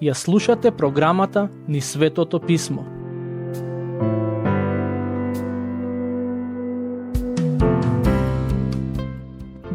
Ја слушате програмата Низ Светото Писмо.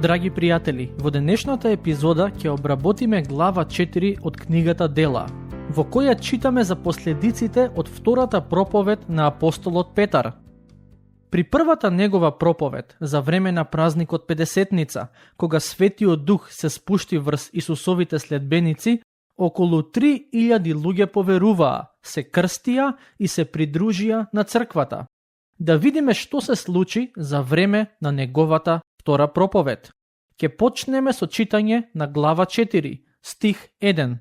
Драги пријатели, во денешната епизода ќе обработиме глава 4 од книгата Дела, во која читаме за последиците од втората проповед на апостолот Петар. При првата негова проповед за време на празникот Педесетница, кога Светиот Дух се спушти врз Исусовите следбеници, околу 3000 луѓе поверуваа, се крстија и се придружија на црквата. Да видиме што се случи за време на неговата втора проповед. Ке почнеме со читање на глава 4, стих 1.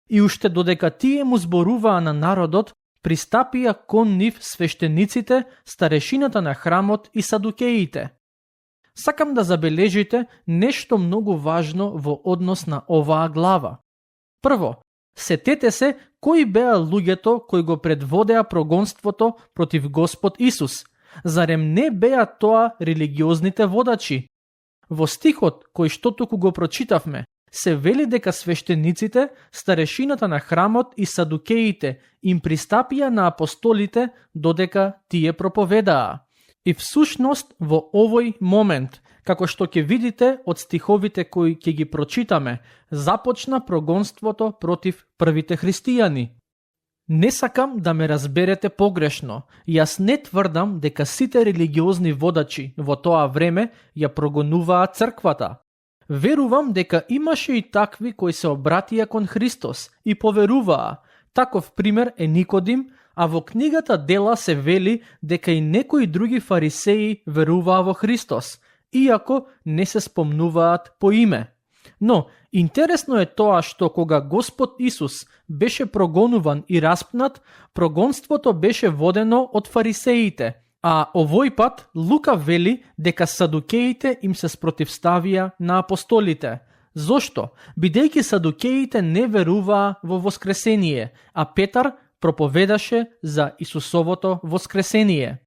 И уште додека тие му зборуваа на народот, пристапија кон нив свештениците, старешината на храмот и садукеите. Сакам да забележите нешто многу важно во однос на оваа глава. Прво, сетете се кои беа луѓето кои го предводеа прогонството против Господ Исус. Зарем не беа тоа религиозните водачи? Во стихот кој што туку го прочитавме, се вели дека свештениците, старешината на храмот и садукеите им пристапија на апостолите додека тие проповедаа. И всушност во овој момент, како што ќе видите од стиховите кои ќе ги прочитаме, започна прогонството против првите христијани. Не сакам да ме разберете погрешно. Јас не тврдам дека сите религиозни водачи во тоа време ја прогонуваа црквата. Верувам дека имаше и такви кои се обратија кон Христос и поверуваа. Таков пример е Никодим, а во книгата Дела се вели дека и некои други фарисеи веруваа во Христос, иако не се спомнуваат по име. Но, интересно е тоа што кога Господ Исус беше прогонуван и распнат, прогонството беше водено од фарисеите, а овој пат Лука вели дека садукеите им се спротивставија на апостолите. Зошто? Бидејќи садукеите не веруваа во воскресение, а Петар проповедаше за Исусовото воскресение.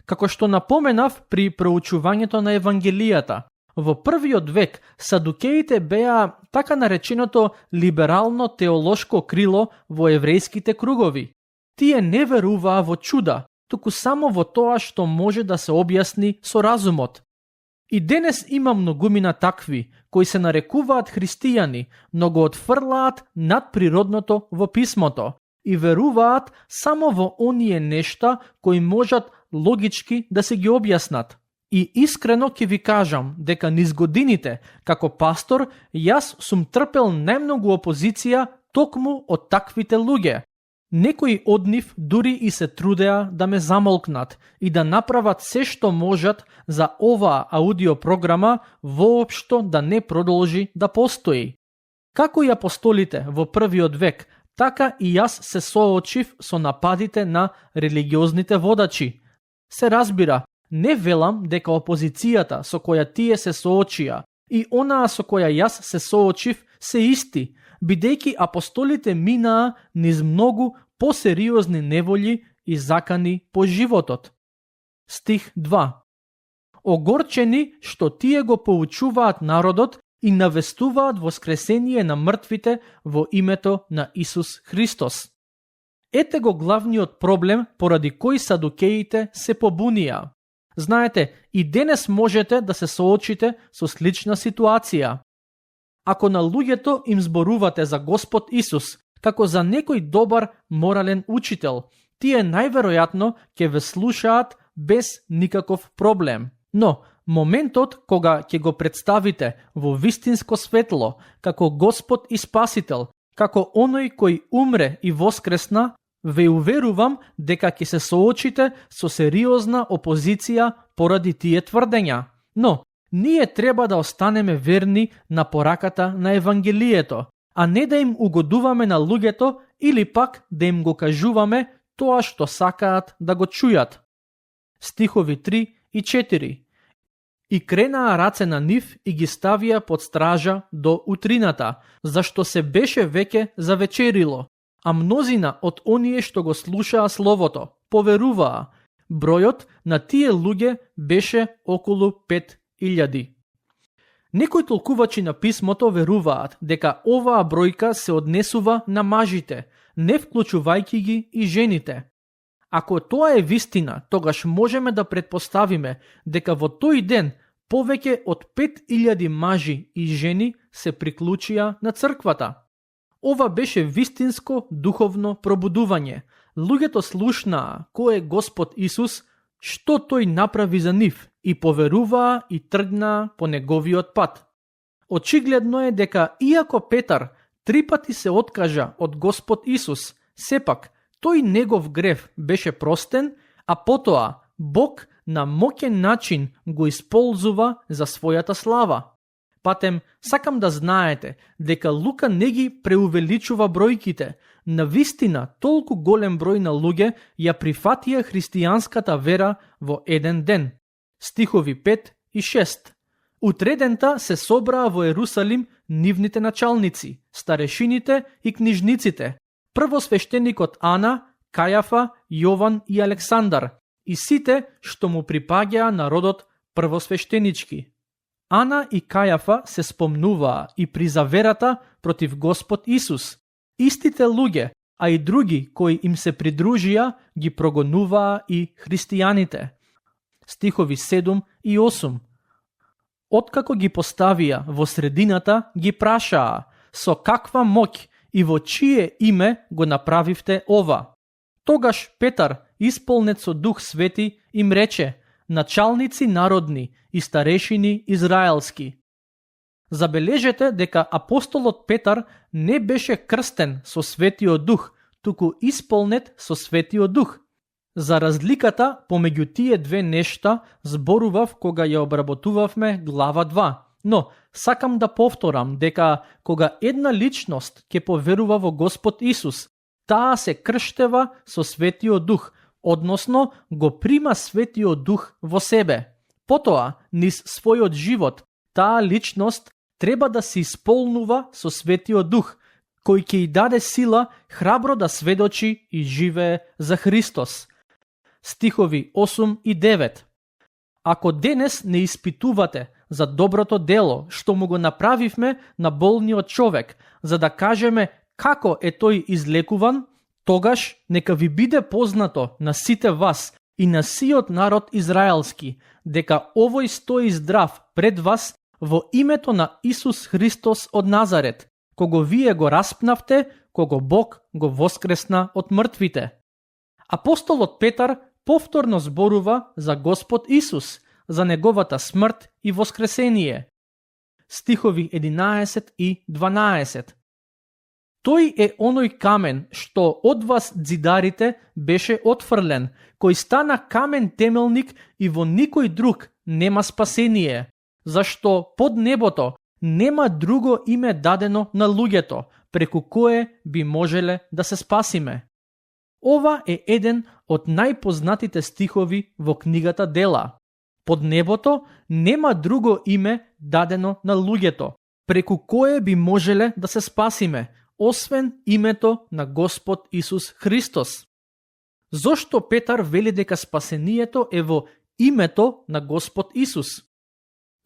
Како што напоменав при проучувањето на Евангелијата, во првиот век садукеите беа така нареченото либерално теолошко крило во еврејските кругови. Тие не веруваа во чуда, туку само во тоа што може да се објасни со разумот. И денес има многумина такви, кои се нарекуваат христијани, но го отфрлаат надприродното во писмото и веруваат само во оние нешта кои можат логички да се ги објаснат. И искрено ќе ви кажам дека низ годините, како пастор, јас сум трпел најмногу опозиција токму од таквите луѓе. Некои од нив дури и се трудеа да ме замолкнат и да направат се што можат за оваа аудиопрограма воопшто да не продолжи да постои. Како и апостолите во првиот век, така и јас се соочив со нападите на религиозните водачи. Се разбира, не велам дека опозицијата со која тие се соочија и онаа со која јас се соочив се исти, бидејќи апостолите минаа низ многу посериозни неволји и закани по животот. Стих 2. Огорчени што тие го поучуваат народот и навестуваат воскресение на мртвите во името на Исус Христос. Ете го главниот проблем поради кој садукеите се побунија. Знаете, и денес можете да се соочите со слична ситуација. Ако на луѓето им зборувате за Господ Исус, како за некој добар морален учител, тие најверојатно ќе ве слушаат без никаков проблем. Но, моментот кога ќе го представите во вистинско светло, како Господ и Спасител, како оној кој умре и воскресна, ве уверувам дека ќе се соочите со сериозна опозиција поради тие тврдења. Но, ние треба да останеме верни на пораката на Евангелието, а не да им угодуваме на луѓето или пак да им го кажуваме тоа што сакаат да го чујат. Стихови 3 и 4. И кренаа раце на нив и ги ставија под стража до утрината, зашто се беше веќе завечерило, а мнозина од оние што го слушаа словото поверуваа. Бројот на тие луѓе беше околу 5.000. Некои толкувачи на писмото веруваат дека оваа бројка се однесува на мажите, не вклучувајќи ги и жените. Ако тоа е вистина, тогаш можеме да претпоставиме дека во тој ден повеќе од 5.000 мажи и жени се приклучија на црквата. Ова беше вистинско духовно пробудување. Луѓето слушнаа кој е Господ Исус, што тој направи за нив и поверуваа и тргнаа по неговиот пат. Очигледно е дека иако Петар 3 пати се откажа од Господ Исус, сепак тој негов грев беше простен, а потоа Бог на моќен начин го исползува за својата слава. Патем, сакам да знаете дека Лука не ги преувеличува бројките. Навистина, толку голем број на луѓе ја прифатија христијанската вера во еден ден. Стихови 5 и 6. Утредента се собраа во Ерусалим нивните началници, старешините и книжниците, првосвештеникот Ана, Кајафа, Јован и Александар, и сите што му припаѓаа народот првосвештенички. Ана и Кајафа се спомнуваа и при заверата против Господ Исус. Истите луѓе, а и други кои им се придружија, ги прогонуваа и христијаните. Стихови 7 и 8. Откако ги поставија во средината, ги прашаа: со каква моќ и во чие име го направивте ова? Тогаш Петар, исполнет со Дух Свети, им рече: началници народни и старешини израелски. Забележете дека апостолот Петар не беше крстен со Светиот Дух, туку исполнет со Светиот Дух. За разликата помеѓу тие две нешта зборував кога ја обработувавме глава 2. Но сакам да повторам дека кога една личност ќе поверува во Господ Исус, таа се крштева со Светиот Дух, односно го прима Светиот Дух во себе. Потоа, низ својот живот, таа личност треба да се исполнува со Светиот Дух, кој ќе ѝ даде сила храбро да сведочи и живее за Христос. Стихови 8 и 9. Ако денес не испитувате за доброто дело што му го направивме на болниот човек, за да кажеме како е тој излекуван, тогаш нека ви биде познато на сите вас и на сиот народ израелски, дека овој стои здрав пред вас во името на Исус Христос од Назарет, кого вие го распнавте, кого Бог го воскресна од мртвите. Апостолот Петар повторно зборува за Господ Исус, за неговата смрт и воскресение. Стихови 11 и 12. Тој е оној камен што од вас дзидарите беше отфрлен, кој стана камен темелник и во никој друг нема спасение, зашто под небото нема друго име дадено на луѓето, преку кое би можеле да се спасиме. Ова е еден од најпознатите стихови во книгата Дела. Под небото нема друго име дадено на луѓето, преку кое би можеле да се спасиме, освен името на Господ Исус Христос. Зошто Петар вели дека спасението е во името на Господ Исус?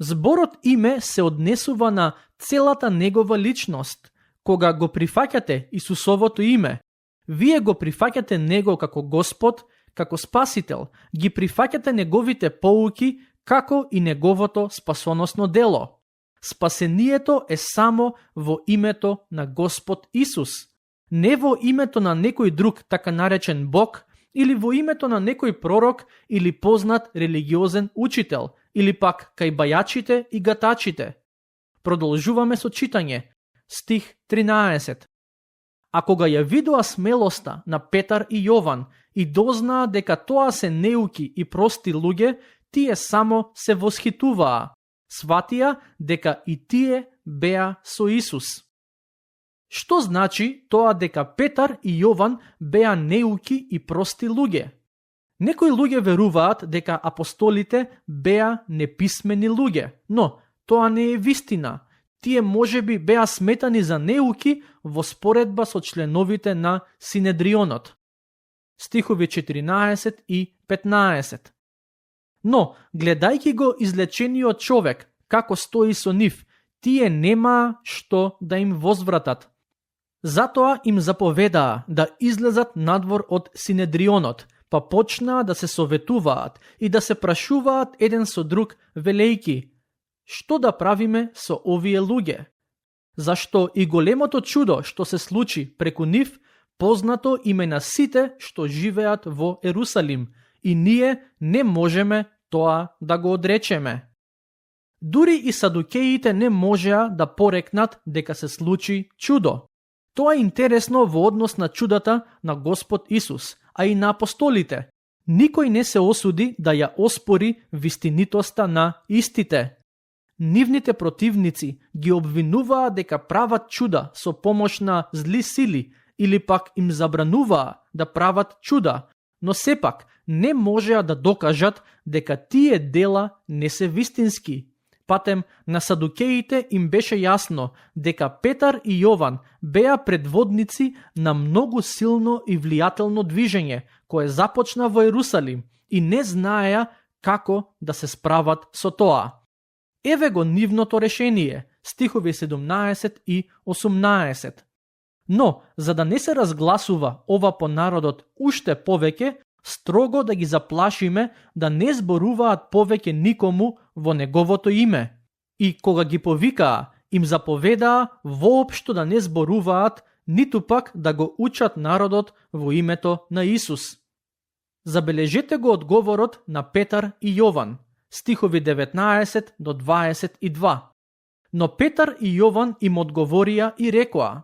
Зборот име се однесува на целата негова личност. Кога го прифаќате Исусовото име, вие го прифаќате него како Господ, како Спасител, ги прифаќате неговите поуки, како и неговото спасоносно дело. Спасението е само во името на Господ Исус, не во името на некој друг така наречен Бог, или во името на некој пророк или познат религиозен учител, или пак кај бајачите и гатачите. Продолжуваме со читање. Стих 13. А кога ја видоа смелоста на Петар и Јован и дознаа дека тоа се неуки и прости луѓе, тие само се восхитуваа. Сватија дека и тие беа со Исус. Што значи тоа дека Петар и Јован беа неуки и прости луѓе? Некои луѓе веруваат дека апостолите беа неписмени луѓе, но тоа не е вистина. Тие можеби беа сметани за неуки во споредба со членовите на Синедрионот. Стихови 14 и 15. Но, гледајќи го излечениот човек, како стои со нив, тие нема што да им возвратат. Затоа им заповедаа да излезат надвор од Синедрионот, па почнаа да се советуваат и да се прашуваат еден со друг, велејки: што да правиме со овие луѓе? Зашто и големото чудо што се случи преку нив, познато име на сите што живеат во Ерусалим, и ние не можеме тоа да го одречеме. Дури и садукеите не можеа да порекнат дека се случи чудо. Тоа е интересно во однос на чудата на Господ Исус, а и на апостолите. Никој не се осуди да ја оспори вистинитоста на истите. Нивните противници ги обвинуваа дека прават чуда со помош на зли сили или пак им забрануваа да прават чуда, но сепак не можеа да докажат дека тие дела не се вистински. Патем на садукеите им беше јасно дека Петар и Јован беа предводници на многу силно и влијателно движење кое започна во Ерусалим и не знаеа како да се справат со тоа. Еве го нивното решение, стихови 17 и 18. Но, за да не се разгласува ова по народот уште повеќе, строго да ги заплашиме да не зборуваат повеќе никому во неговото име. И кога ги повикаа, им заповедаа воопшто да не зборуваат, ниту пак да го учат народот во името на Исус. Забележете го одговорот на Петар и Јован, стихови 19 до 22. Но Петар и Јован им одговорија и рекоа: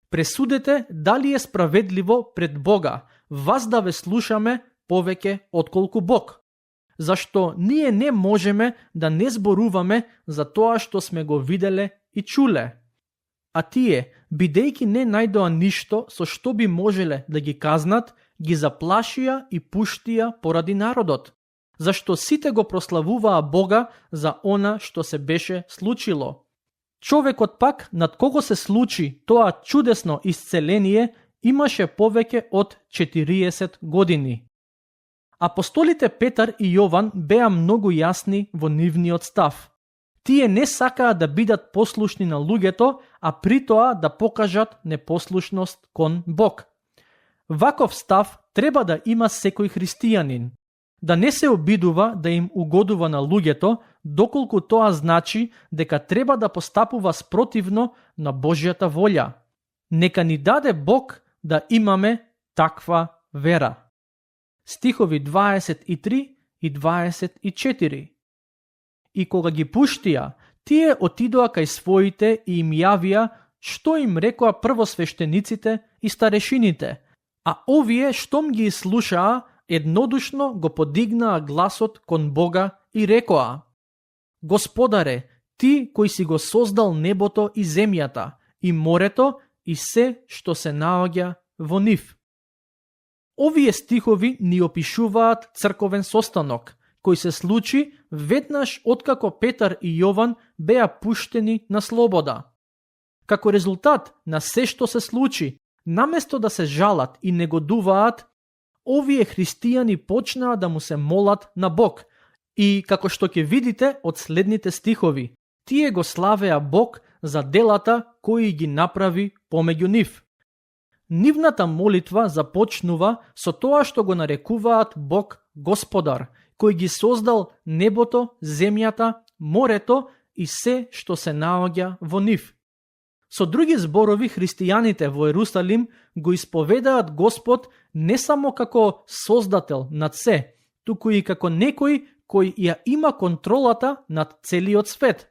пресудете дали е справедливо пред Бога вас да ве слушаме повеќе отколку Бог. Зашто ние не можеме да не зборуваме за тоа што сме го виделе и чуле. А тие, бидејќи не најдоа ништо со што би можеле да ги казнат, ги заплашија и пуштија поради народот. Зашто сите го прославуваа Бога за она што се беше случило. Човекот пак, над кого се случи тоа чудесно исцеление, имаше повеќе од 40 години. Апостолите Петар и Јован беа многу јасни во нивниот став. Тие не сакаа да бидат послушни на луѓето, а при тоа да покажат непослушност кон Бог. Ваков став треба да има секој христијанин. Да не се обидува да им угодува на луѓето, доколку тоа значи дека треба да постапува спротивно на Божјата волја. Нека ни даде Бог да имаме таква вера. Стихови 23 и 24. И кога ги пуштија, тие отидоа кај своите и им јавија што им рекоа првосвештениците и старешините, а овие штом ги слушаа, еднодушно го подигнаа гласот кон Бога и рекоа: Господаре, ти кој си го создал небото и земјата, и морето, и се што се наоѓа во нив. Овие стихови ни опишуваат црковен состанок, кој се случи веднаш откако Петар и Јован беа пуштени на слобода. Како резултат на се што се случи, наместо да се жалат и негодуваат, овие христијани почнаа да му се молат на Бог и, како што ќе видите од следните стихови, тие го славеа Бог за делата кои ги направи помеѓу нив. Нивната молитва започнува со тоа што го нарекуваат Бог Господар, кој ги создал небото, земјата, морето и се што се наоѓа во нив. Со други зборови, христијаните во Ерусалим го исповедаат Господ не само како создател над се, туку и како некој кој ја има контролата над целиот свет.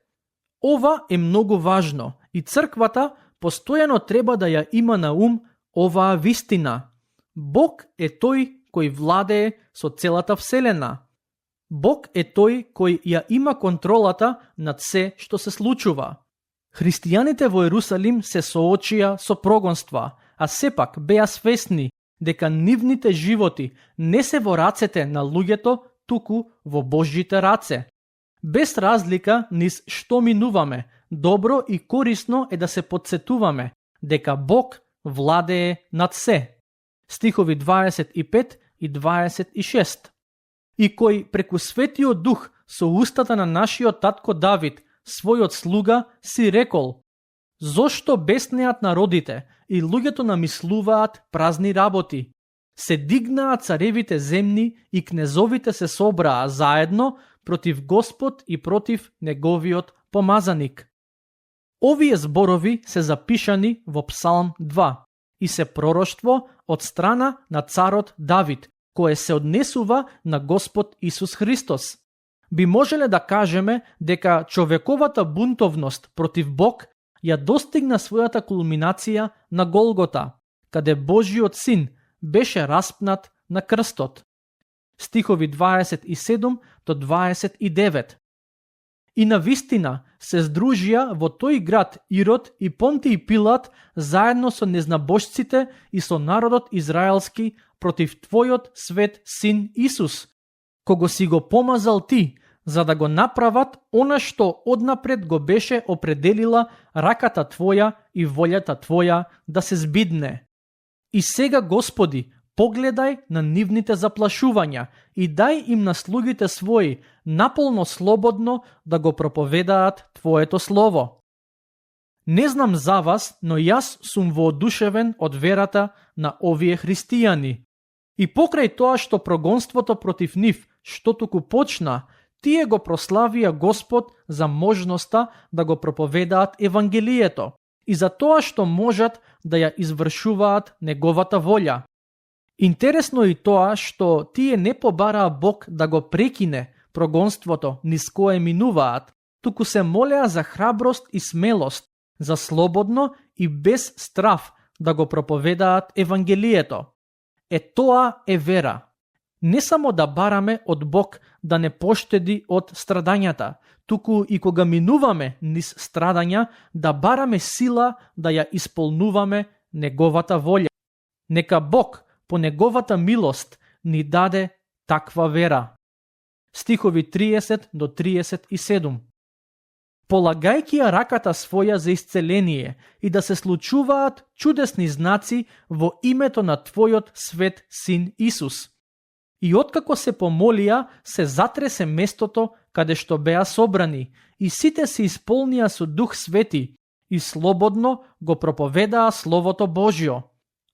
Ова е многу важно и црквата постојано треба да ја има на ум оваа вистина. Бог е тој кој владее со целата вселена. Бог е тој кој ја има контролата над се што се случува. Христијаните во Ерусалим се соочија со прогонства, а сепак беа свесни дека нивните животи не се во рацете на луѓето, туку во Божјите раце. Без разлика низ што минуваме, добро и корисно е да се потсетуваме дека Бог владее над се. Стихови 25 и 26. и кој преку Светиот Дух со устата на нашиот татко Давид, својот слуга, си рекол: зошто беснеат народите и луѓето намислуваат празни работи? Се дигнаат царевите земни и кнезовите се собраа заедно против Господ и против неговиот помазаник. Овие зборови се запишани во Псалм 2 и се пророштво од страна на царот Давид, кое се однесува на Господ Исус Христос. Би можеле да кажеме дека човековата бунтовност против Бог ја достигна својата кулминација на Голгота, каде Божиот Син беше распнат на крстот. Стихови 27 до 29. И навистина се здружија во тој град Ирод и Понтиј Пилат заедно со незнабожците и со народот израелски против твојот свет Син Исус, кого си го помазал ти, за да го направат она што однапред го беше определила раката твоја и волјата твоја да се збидне. И сега, Господи, погледај на нивните заплашувања и дај им на слугите своји наполно слободно да го проповедаат Твоето слово. Не знам за вас, но јас сум воодушевен од верата на овие христијани. И покрај тоа што прогонството против нив, што туку почна, тие го прославија Господ за можноста да го проповедаат Евангелието и за тоа што можат да ја извршуваат неговата волја. Интересно и тоа што тие не побараа Бог да го прекине прогонството низ кое минуваат, туку се молеа за храброст и смелост, за слободно и без страф да го проповедаат Евангелието. Тоа е вера. Не само да бараме од Бог да не поштеди од страдањата, туку и кога минуваме низ страдања, да бараме сила да ја исполнуваме неговата волја. Нека Бог по неговата милост ни даде таква вера. Стихови 30 до 37. Полагајќи ја раката своја за исцеление и да се случуваат чудесни знаци во името на Твојот свет Син Исус. И откако се помолија, се затресе местото каде што беа собрани, и сите се исполнија со Дух Свети и слободно го проповедаа Словото Божјо.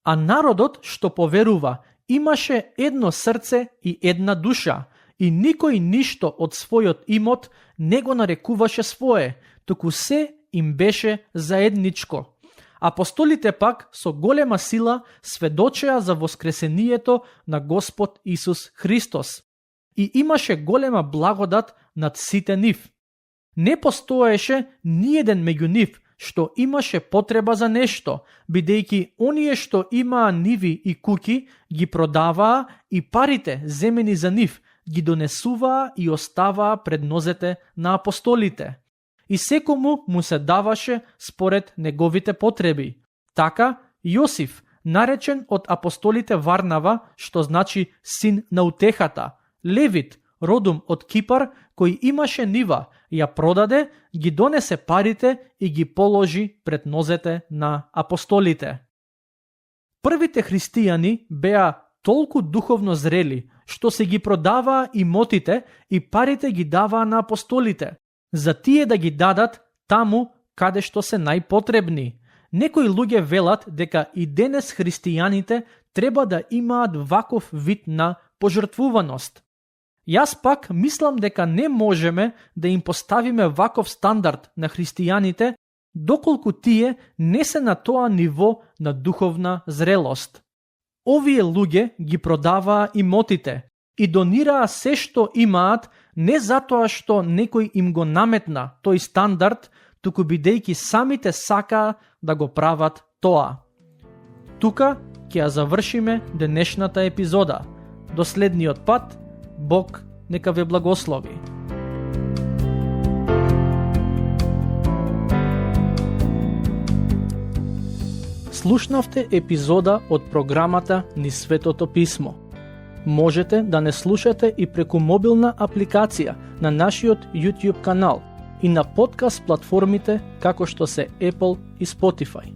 А народот што поверува имаше едно срце и една душа, и никој ништо од својот имот не го нарекуваше свое, туку се им беше заедничко. Апостолите пак со голема сила сведочеа за воскресението на Господ Исус Христос. И имаше голема благодат над сите нив. Не постоеше ниеден меѓу нив што имаше потреба за нешто, бидејќи оние што имаа ниви и куќи ги продаваа и парите земени за нив ги донесуваа и оставаа пред нозете на апостолите. И секому му се даваше според неговите потреби. Така, Јосиф, наречен од апостолите Варнава, што значи син на утехата, Левит, родом од Кипар, кој имаше нива, ја продаде, ги донесе парите и ги положи пред нозете на апостолите. Првите христијани беа толку духовно зрели, што се ги продаваа имотите и парите ги даваа на апостолите, за тие да ги дадат таму каде што се најпотребни. Некои луѓе велат дека и денес христијаните треба да имаат ваков вид на пожртвуваност. Јас пак мислам дека не можеме да им поставиме ваков стандард на христијаните доколку тие не се на тоа ниво на духовна зрелост. Овие луѓе ги продаваа имотите и донираа се што имаат не затоа што некој им го наметна тој стандард, туку бидејќи самите сакаа да го прават тоа. Тука ќе ја завршиме денешната епизода. До следниот пат, Бог нека ве благослови. Слушнавте епизода од програмата Низ Светото Писмо. Можете да не слушате и преку мобилна апликација на нашиот YouTube канал и на подкаст платформите како што се Apple и Spotify.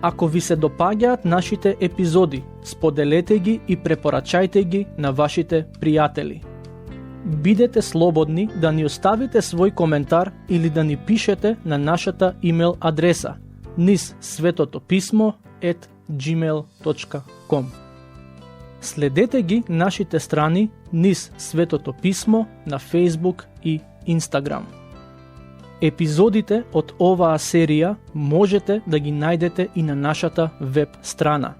Ако ви се допаѓаат нашите епизоди, споделете ги и препорачајте ги на вашите пријатели. Бидете слободни да ни оставите свој коментар или да ни пишете на нашата имейл адреса nizsvetotopисmo@gmail.com. Следете ги нашите страни Низ Светото Писмо на Facebook и Instagram. Епизодите од оваа серија можете да ги најдете и на нашата веб страна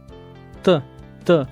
ttb.twr.org.